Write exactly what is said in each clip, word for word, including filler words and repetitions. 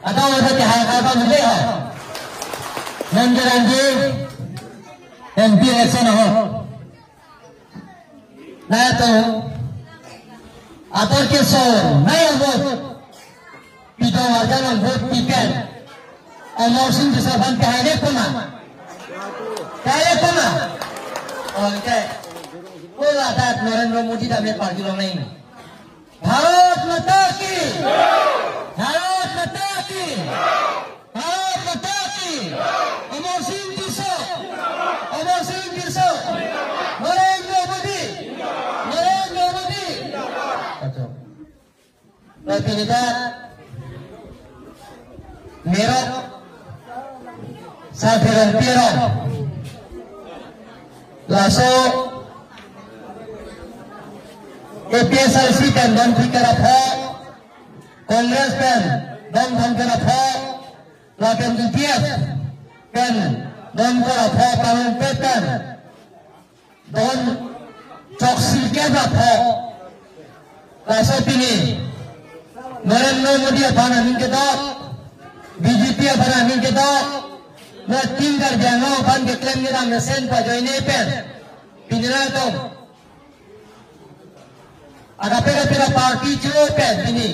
Atau ada ke hal apa boleh ha? Nanti nanti M P election ho. Nangtum ator keso nangtum vote pidong arjan nang vote pipen Amarsing Tisso aphan pehai ne puma. Pehai ne puma. Okay. Pula dat Narendra Modi dam ne party long nai. Bharat Mata Ki! Bharat Mata Ki! Bharat Mata Ki! Amarsing Tisso! Amarsing Tisso! Narendra Modi! Narendra Modi! Ato. Lalu pini ta Merok Sarthe Rongpi arong. Laso A P H L C pen don thik kera pho, Congress pen don thom kera pho, lapen U P F pen don kera pho, parong pe pen don choksi kera pho. Laso pini Narendra Modi aphan aning kedok, B J P aphan aning kedok, na Team Karbi Anglong aphan keklem kedam mesen pajoine pen pini nangtum akaprek kaprek party chiro pen pini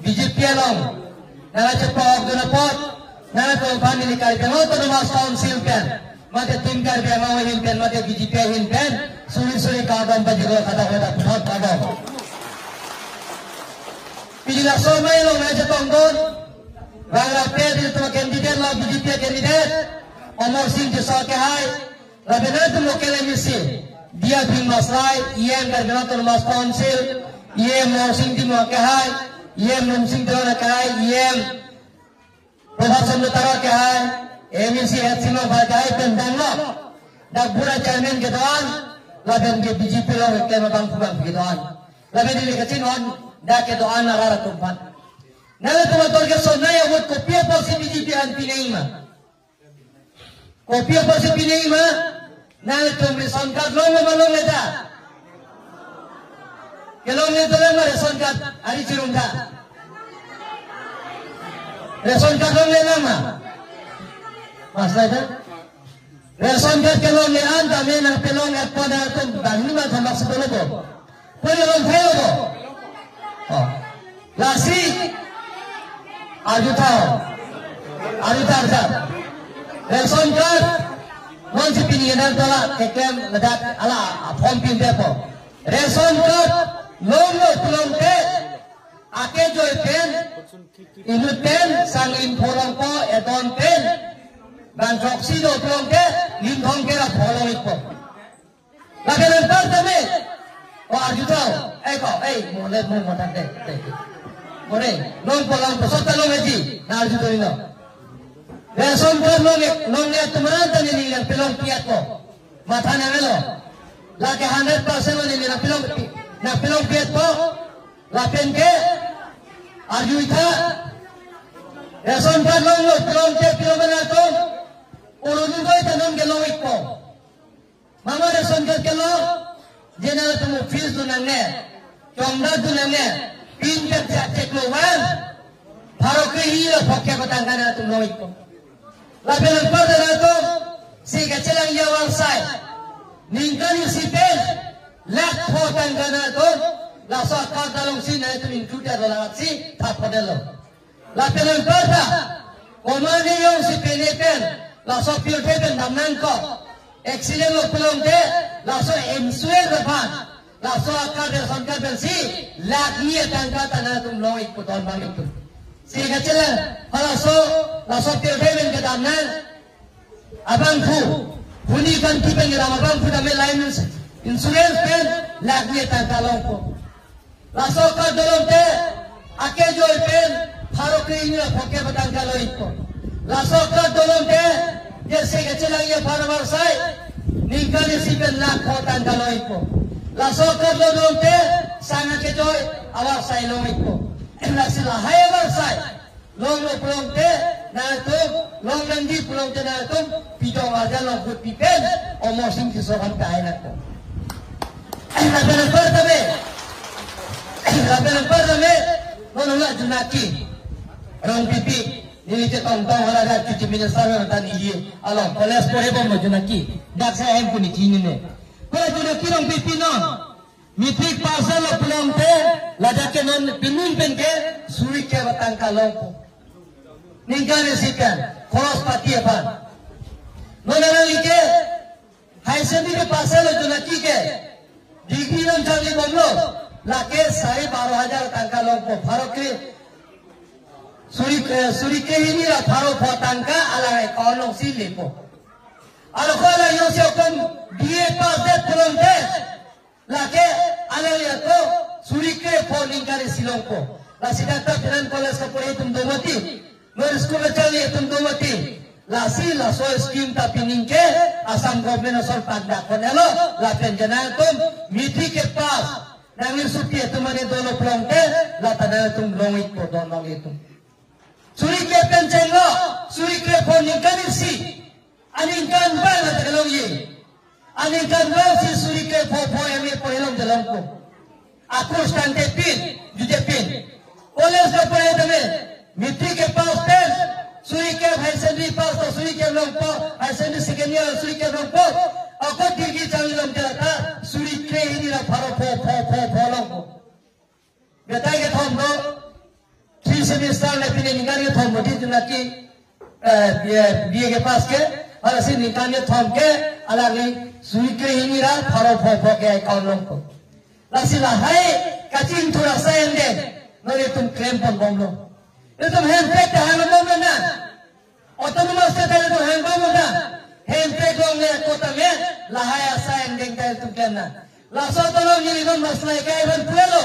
B J P along nangchepok dun apot, nangtum aphan neli Karbi Anglong Autonomous Council pen, mate Team Karbi Anglong ahin pen, mate B J P ahin pen suri suri kardom pajirlo, kada kada puthot kardom. Pini laso amei along nangchetongdun, bang rape di tua candidate lo, B J P candidate, Amarsing Tisso kehai, lapen nangtum local M A C, Diyaphing Maslai, E M Karbi Anglong Autonomous Council, E M Morsing Timung kehai, E M Rumsing Teron kehai, E M Prabhat Chandra Taro kehai, M A C Head Simang Bhatai pen danglo. Dak bura chairman kedo-an, lapen ke B J P along keklem abang kubang kedo-an. Lapen neli kachinghon, dak kedo-an arat atum aphan. Nangtum ator keso nangtum vote kopi apotsi B J P aphan pinangji ma? Kopi apotsi pinangji ma? Nangtum ration card longle ma longle ta? Kelongle ta lang ma ration card, ari chirum ta. Ration card longle lang ma? Maslai ta? Ration card kelongle an tame nangpelong apot nangtum bangni ma thamak si dolo bo. Pwede long thai lo bo. Oh. Lasi. Arju tha. Arju tha, arju tha. Ration card. Non si pini nangtum la keklem ladak ala form pin depo. Ration card longlo pulote akejoi pen, inut pen, sang lim pho longpo, edon pen, bang choksi do pulote, lim thom kera pho long-ikpo. Lapen anparta me. O arju tha. Eh ko, eh, mo le mo mo thak de. De. Mo le, longpo longpo sot ta long-ikji. Nang arju tha ino. Ration card long-ik, longle atum aphan ta neli nangpelong pi-etpo. Matha nanglo. Lake hundred percent lo neli nangpelong pi-, nangpelong pi-etpo. Lapen ke arju-ik tha. Ration card longlo pulote pilo mana atum. Orunodoi ta non ke long-ikpo. Mama ration card kelong, je nangtum office dun nangne, chongdat dun nangne, pin card check cheklo van, pharo kre-hini ra phongo kep atangka nangtum long-ikpo. Lapen anparta nangtum, si kachelangji avarsai, ningkan isi pen, lakh pho tangka nangtum, laso a-card alongsi nangtum include lo, lasi thap pho detlo. Lapen anparta, komatne jongsi pine pen, laso pirthe pen damnangkok. Accident lo pulote, laso insurance aphan, laso a-card ration card pensi, lakh ni atangka ta nangtum long-ik pu ton abang itum. Si kachelang, halaso, laso pirthe pen kedam nang, abangphu, huni kanti pen kedam abangphu tame life ins-, insurance pen, lakh ni atangka longpo. Laso a-card dolongte, akejoi pen, pharo kre-hini ra phongo kep atangka long-ikpo. Laso a-card dolongte, je si kachelangji aphan avarsai, ningkan isi pen lakh pho tangka long-ikpo. Laso a-card dolongte, sang akejoi avarsai long-ikpo. Lasi lahai avarsai longlo pulote nangtum, long nangji pulote nangtum, pidong arjan along vote pipen, Amarsing Tisso aphan pehai nangtum. Lapen anparta me, lapen anparta me, non hula Junaki, Rongpipi, Neli chetong tong hala dak chief minister nangta neli along college porhe bomlo Jonaki. Dak sa hem kuni chinine. Pura Jonaki Rongpi pinon. Matric pass lo pulote, ladak ke non pining pen ke suri kep atangka longpo. Ningkan isi pen, khoros pati aphan. Non alangli ke, higher secondary ke pass lo Jonaki ke, degree non charli bomlo, lake sari baro hajar tangka longpo, pharo ke suri, eh, suri krehini ra pharo pho tangka alang account alongsi lepo. Aro ko alang yo se okom B A pass det pulote, lake alang ya ko suri krepho ningkan isi longpo. Lasi dak ta P N M College kaporhe atum do mati. Nor school charli atum do mati. Lasi laso scheme ta pining ke Assam government asor panda konelo lapen ke nangtum matric ke pass. Nangli suti atum ane dolo pulote, lata nangtum long-ikpo don long-itum. Suri krep pen chenglo, suri krepho ningkan isi. Aningkan bang lata kelongji. Aningkan bang si suri krepho pho M A porhe longte longpo. Akur stang te pin, juje pin. College kaporhe tame, matric ke pass pen, suri krep higher secondary pass to suri krep longpo, higher secondary second year suri krep longpo. Ako degree charli longte lata, suri krehini ra pharo pho, pho, pho, pho longpo. Betai kethom do, three semester le pine ningkan kethom mati Jonaki, eh, B A, B A ke pass ke, lasi ningkan kethom ke, alangli suri krehini ra pharo pho pho ke account longpo. Lasi lahai kachingthur asai angdeng, non itum klem pon bomlo. Itum hempek ta hang bomlo na. Autonomous state le itum hang bomlo na. Hempek longle kota me, lahai asai angdeng ta itum klem na. Laso tolong neli non maslai kai ban pulo.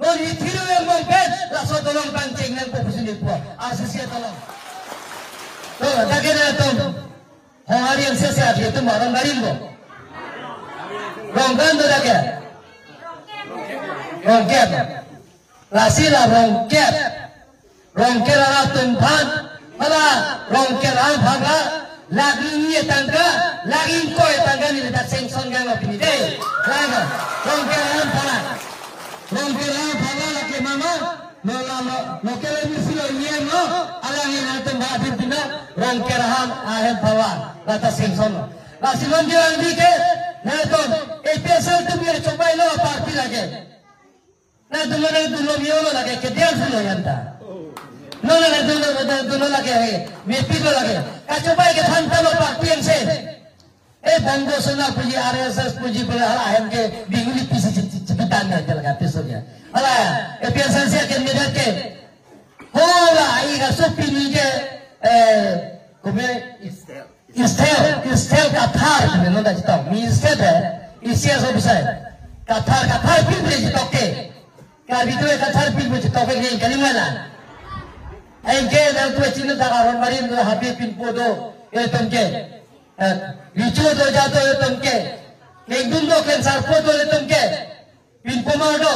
Non ithiru yang bom pen, laso tolong pangcheng nangpo pusi neli pu. R C C tolong. To, dak ke na itum. Hong hari yang sese ati itum Rongkar rim bo. Rongkar do dak ke. Rongkar. Lasi la Rongkar. Rongkar atum aphan, hala Rongkar atum aphan la, lake ingkoi tangka, lake ingkoi tangka neli dak sanction kanglo pini dei. Lake, Rongkar atum aphan la. Rongkar atum aphan la lake mama, lo la lo, local M C lo E M lo, alangli nangtum ba apin pina, Rongkar atum aphan la, lata sanction lo. Lasi non jirang di ke, nangtum, A P H L atum ye chobai lo party lake. Nangtum lo, nangtum lo miyolo lake, ke dia pulo yanta. No, no, nangtum lo, nangtum lo lake, he, mepik lo lake. Kachobai kethan ta lo party M C. Eh, Bongo Sena puji, R S S puji, puji, hala, hem ke, binguli pisi ci-, ci-, cipitan ya, jala kati so ya. Hala, A P H L C ke medan ke. Hola, ai ka so pini ke, eh, kome, Style, style Kathar, pine non ta chitok. Mi style, eh, E C S officer. Kathar, Kathar pin pine chitok ke. Karbi tu Kathar pin pine chitok ke, ni kali mana? Anke nangtum chini ta Rongkar rim do, Habe pinpo do, itum ke. Eh, Recho do, Jain do, itum ke. Kengdung do, Kensarpo do, itum ke. Pinpo mar do,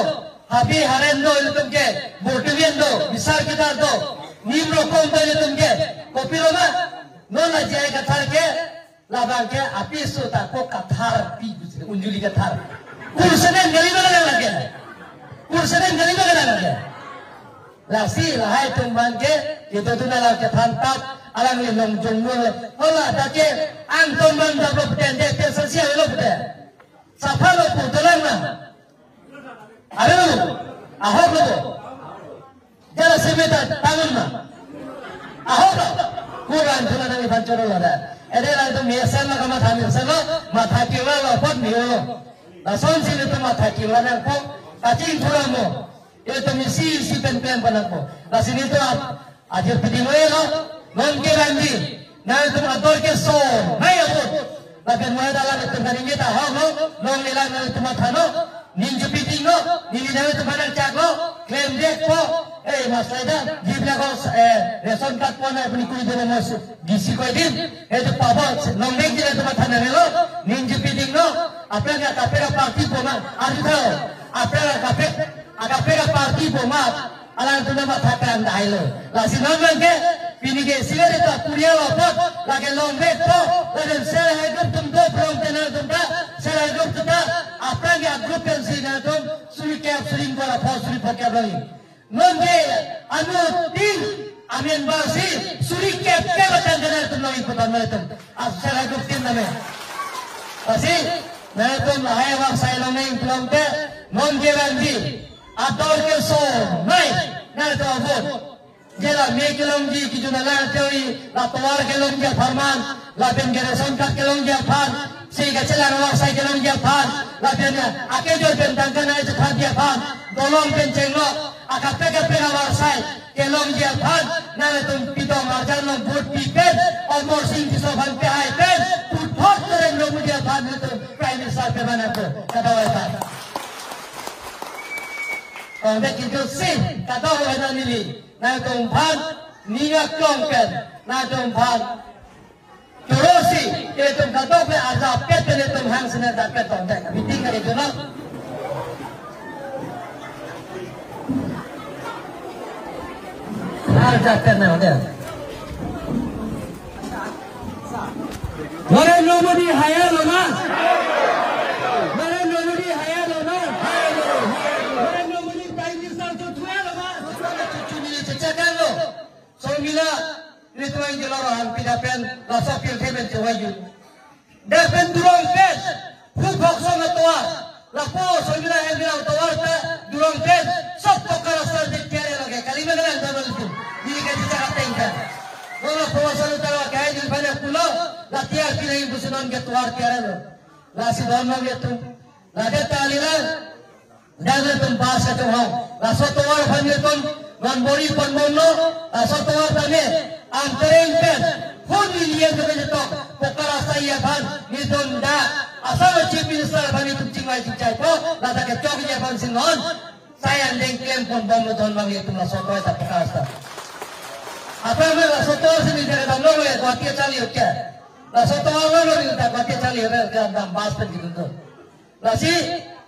Habe Haren do ilitum ke, Bortalian do, Bisar Kedar do, Nim Rongkong do ilitum ke, kopi lo ma, non la J I Kathar ke, labang ke, apiso ta ko Kathar pi gusi, unjuli Kathar. Kursenem kali ma lang lake. Kursenem kali ma lang lake. Lasi lahai atum abang ke, kita tu na lang kethan tap, alangli long jong lo, hola ta ke, angton abang dap lo peten de, pesa sia lo peten. Sapha lo pu dolang na. Aru, ahok lo. Jala semeta tangan na. Ahok lo. Kurang jula nang iban choro lo da. Ede lang tu mesen lo kamatha mesen lo, matha kila lo, pot milo lo. Lason si itum matha kila nangpo, kachingthur amo. Itum isi isi pen pen pon nangpo. Lasi nelitum ap-, ajir piding lo, non ke randi, nangtum ador ke so, nai abot. Lapen mo dalam itum kani neta ho lo, non neli nangtum matha lo, ningje piding lo, neli nangtum manang chak lo, klem dek po, eh, Mas Laida, jibla ko, eh, ration card po na pini kuri dolo mos, gisi ko din, eh, tu pabo, non dek jibla tu matha nanglo, ningje piding lo, aphrang ke kaprek aparty po ma, arju tha, aphrang ke kaprek, akaprek aparty po ma, alangtum matha kang dai lo. Lasi non abang ke, pini ke sila de ta puria lo pot, lake long bek po, lake self help group atum do prong tena atum ta, self help group atum ta, aphrang ke group pen si nangtum, suri kep, suri ingkoi ra pho, suri pho kep lagi. Non ke, anu tin, Amen ba si suri kep kep atang ke nangtum long iputan nangtum. Asal aku tin name. Pasi nangtum lahai awak sai long nang pulang te non ke ranji. Ator ke so nai nangtum abot. Jela me kelongji kijuna lang tewi la tovar kelongji apharman, lapen generation card kelongji aphan, si kachelang awak sai kelongji aphan, lapen akejor pen tangka nai chethanji aphan, dolong pen chenglok, akaprek kaprek awak sai kelongji aphan, nangtum pitong arjan long vote pipen, Amar Sing Tisso aphan pehai pen, puthot Narendra Modi aphan nangtum Prime Minister peman ako, kadokave aphan. Kong dek kijut si, kadokave nang neli, nangtum aphan, ning aklong pen, nangtum aphan. Choro si, itum kadokave arjapet pen itum hang sena dapet tong dek. Meeting kali itu no. Arjapet na dek. Narendra Modi haya lo ma? Narendra Modi haya lo ma? Narendra Modi Prime Minister tu thuya lo ma? Chuni checek lo. Songmila, ini tuan jelo rohan pida pen, laso pil themen chewaju. Dak pen durong pen, hu phok song atovar. Lapu songmila hem bilang tovar ta durong pen, sop toka rasta de tiare lage. Kalima galang ta balitu. Ini kan cecak ateng kan. Lapu asal utara kaya di bana pulo, la tiar pinai busunan ke tovar tiare lo. Lasi don lo gitu. La deta alilang. Dak nangtum bas kachonghong. Laso tovar aphan nangtum non bori pon bomlo, laso tovar tame antereng pen, hun nelian kebe jetok, poka rasta aphan, nangtum dak, asal Chief Minister aphan nangtum chingvai chingchaipo, ladak kechokji aphan si non, sai angdeng klem pon bomlo don bang nangtum laso tovar ta poka rasta. Apa me laso tovar si nangtum damlo ya, Guwahati charli hote. Laso tovar lo nangtum Guwahati charli hote, dam bas pen gitu. Lasi,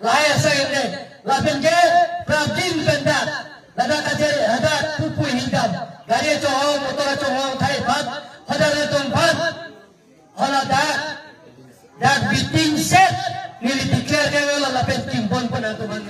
lahai asai ne, lapen ke, prapjin pen dak, ladak kaje, hadak pupui hingdam, gari chonghong, motor chonghong, thai phat, hadak nangtum phat, hala dak, dak meeting set, neli declare ke lo lapen kimbon pon nangtum phan.